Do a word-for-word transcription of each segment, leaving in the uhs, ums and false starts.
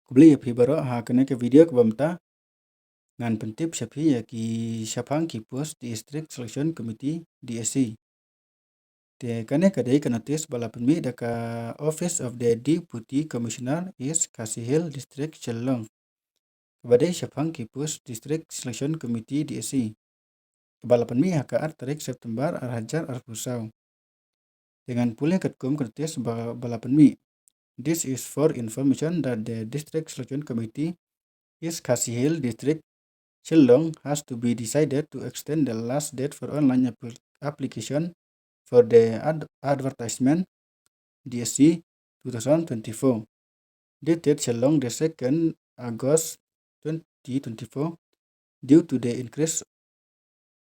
Khublei ïa phi baroh, ha kane ka video kaba mynta ngan pyntip sha phi ïa ki shaphang ki post District Selection Committee, D S C. Te kane ka dei ka notice ba la pynmih da ka Office of the Deputy Commissioner, East Khasi Hills District, Shillong, kaba dei shaphang ki post District Selection Committee, D S C, kaba la pynmih ha ka ar tarik September ar hajar arphew saw. Te ngan pule katkum ka notice ba, ba la pynmih. This is for information that the District Selection Committee, East Khasi Hills District, Shillong, has to be decided to extend the last date for online appli- application for the ad- advertisement, D S C, two thousand twenty-four, dated Shillong, the second August twenty twenty-four, due to the increase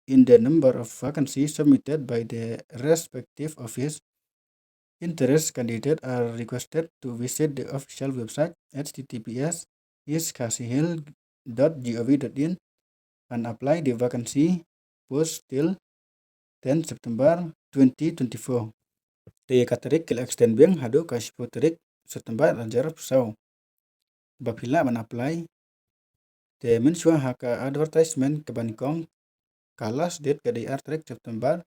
in the number of vacancies submitted by the respective office. Interested candidates are requested to visit the official website, H T T P S East Khasi Hills dot gov dot in, and apply the vacancy post till ten September twenty twenty-four. Te ka tarik ki la extend biang haduh ka shiphew tarik September ar hajar arphew saw ba phi lah ban apply. Te mynshuwa ha ka advertisement kaba nyngkong, ka last date ka dei ar tarik September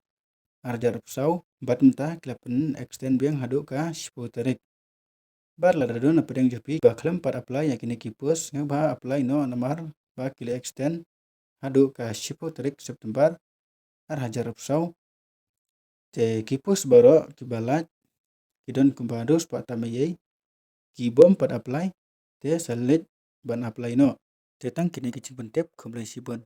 ar hajar arphew saw, bad mynta ki la pyn extend biang haduh ka shiphew tarik. Bad lada don na pdeng jong phi ba khlem pat apply ïa kine ki post, sngewbha apply noh namar ba ki la extend haduh ka shiphew tarik September ar hajar arphew saw. Te ki post baroh kiba lait ki don kumba haduh spah tam eiei, ki bym pat apply te sa leit ban apply noh. Te tang kine ki jingpyntip, khublei shibun.